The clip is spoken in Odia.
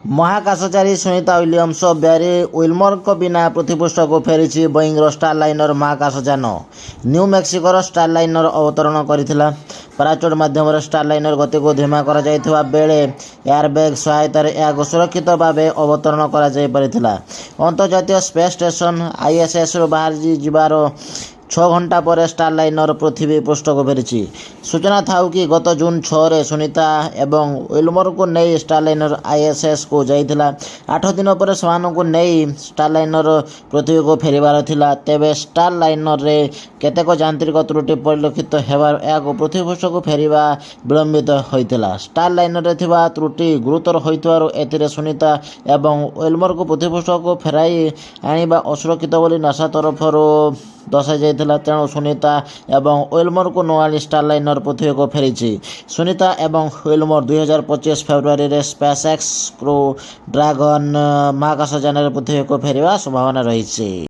ମହାକାଶଚାରୀ ସୁନିତା ୱିଲିୟମ୍ସ ଓ ବ୍ୟାରି ୱିଲମୋରଙ୍କ ବିନା ପୃଥିବୀପୃଷ୍ଠକୁ ଫେରିଛି ବୋଇଙ୍ଗର ଷ୍ଟାରଲାଇନର ମହାକାଶଯାନ। ନ୍ୟୁ ମେକ୍ସିକୋରେ ଷ୍ଟାରଲାଇନର ଅବତରଣ କରିଥିଲା। ପାରାଚୁଟ୍ ମାଧ୍ୟମରେ ଷ୍ଟାରଲାଇନର ଗତିକୁ ଧୀମା କରାଯାଇଥିବା ବେଳେ ଏୟାରବ୍ୟାଗ୍ ସହାୟତାରେ ଏହାକୁ ସୁରକ୍ଷିତ ଭାବେ ଅବତରଣ କରାଯାଇପାରିଥିଲା। ଅନ୍ତର୍ଜାତୀୟ ସ୍ପେସ୍ ଷ୍ଟେସନ ଆଇଏସ୍ଏସ୍ରୁ ବାହାରି ଯିବାର 6 ଘଣ୍ଟା ପରେ ଷ୍ଟାରଲାଇନର ପୃଥିବୀ ପୃଷ୍ଠକୁ ଫେରିଛି। ସୂଚନା ଥାଉ କି, ଗତ ଜୁନ୍ 6ରେ ସୁନିତା ଏବଂ ୱିଲମୋରଙ୍କୁ ନେଇ ଷ୍ଟାରଲାଇନର ଆଇଏସ୍ଏସ୍କୁ ଯାଇଥିଲା। 8 ଦିନ ପରେ ସେମାନଙ୍କୁ ନେଇ ଷ୍ଟାରଲାଇନର ପୃଥିବୀକୁ ଫେରିବାର ଥିଲା। ତେବେ ଷ୍ଟାରଲାଇନରରେ କେତେକ ଯାନ୍ତ୍ରିକ ତ୍ରୁଟି ପରିଲକ୍ଷିତ ହେବାରୁ ଏହାକୁ ପୃଥିବୀ ପୃଷ୍ଠକୁ ଫେରିବା ବିଳମ୍ବିତ ହୋଇଥିଲା। ଷ୍ଟାରଲାଇନରରେ ଥିବା ତ୍ରୁଟି ଗୁରୁତର ହୋଇଥିବାରୁ ଏଥିରେ ସୁନିତା ଏବଂ ୱିଲମୋରଙ୍କୁ ପୃଥିବୀ ପୃଷ୍ଠକୁ ଫେରାଇ ଆଣିବା ଅସୁରକ୍ଷିତ ବୋଲି ନାସା ତରଫରୁ ଦର୍ଶାଯାଇଥିଲା। ତେଣୁ ସୁନିତା ଏବଂ ୱିଲମୋରଙ୍କୁ ନ ଆଣି ଷ୍ଟାରଲାଇନର ପୃଥିବୀକୁ ଫେରିଛି। ସୁନିତା ଏବଂ ୱିଲମୋର 2025 ଫେବୃଆରୀରେ ସ୍ପେସ୍ ଏକ୍ସ କ୍ରୁ ଡ୍ରାଗନ୍ ମହାକାଶଯାନରେ ପୃଥିବୀକୁ ଫେରିବା ସମ୍ଭାବନା ରହିଛି।